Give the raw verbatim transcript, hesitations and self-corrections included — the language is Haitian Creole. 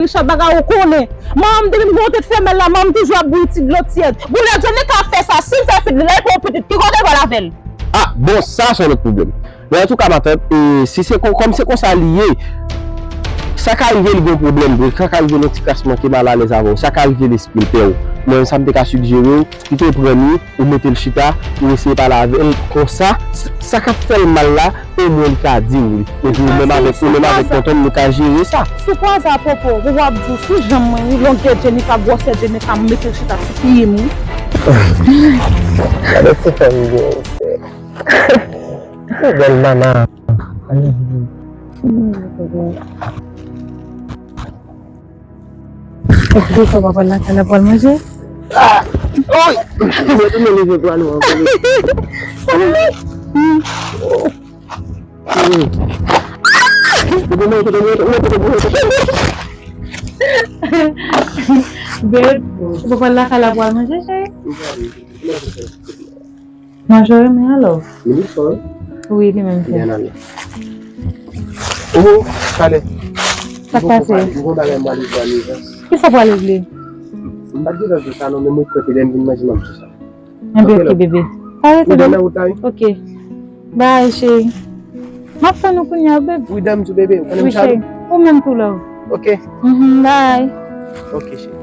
Richard, bagay ou konnen. Manman m depi m gen yon tèt femèl la, manman m toujou ap bouyi ti dlo tyèd. Boulèt, jan nèg la fè sa, si l fè fèt li la, li pran yon pitit, ki kote l pral avè l? Ah, bon, sa se yon lòt pwoblèm. Men antouka, matant, e, si se kon, kòm se konsa li ye, sa ka rive li gen yon pwoblèm vre, sa ka rive l yon ti kras manke malalèz avè w, sa ka rive lespri l pè w. Men sa m te ka sigjere w, kite w pran li, ou mete l chita, ou eseye pale avè l konsa, s- sa k ap fè l mal la, omwen li ka di w li. Epi ou menm avèk, ou menm avèk tonton m, nou ka jere sa. Sou kwaze a popo, ou w ap di w sou janm mwen wi, longè Jennifer, gwosè Jennifer, m mete l chita sou pye m wi. Gade ti fanm gen. Ou bèl mama. Èske sa papa l lakay la pral manje? Oy! Mwen tounen leve pral ou ankò. Babe, sa papa l lakay la pral manje, cheri? Manje w renmen an, love? Li sòl. Wi, li menm tou. Byen ale. Oh, talè. Sa k pase? M gon bagay m pral regle a Nivens. Kisa w pral regle? M pa t gentan di w sa non, men mwen kwè ke lè m vin manje m ap di w sa. Enben, ok, bebe. Pa rete non. Ou nan wout la, wi. Ok. Bye, cheri. M ap tann ou kounye a, babe. Wi, dam tou, bebe. Ou konnen m cheri. Ou menm tou, love. Ok. Mhm, bye. Ok, cheri.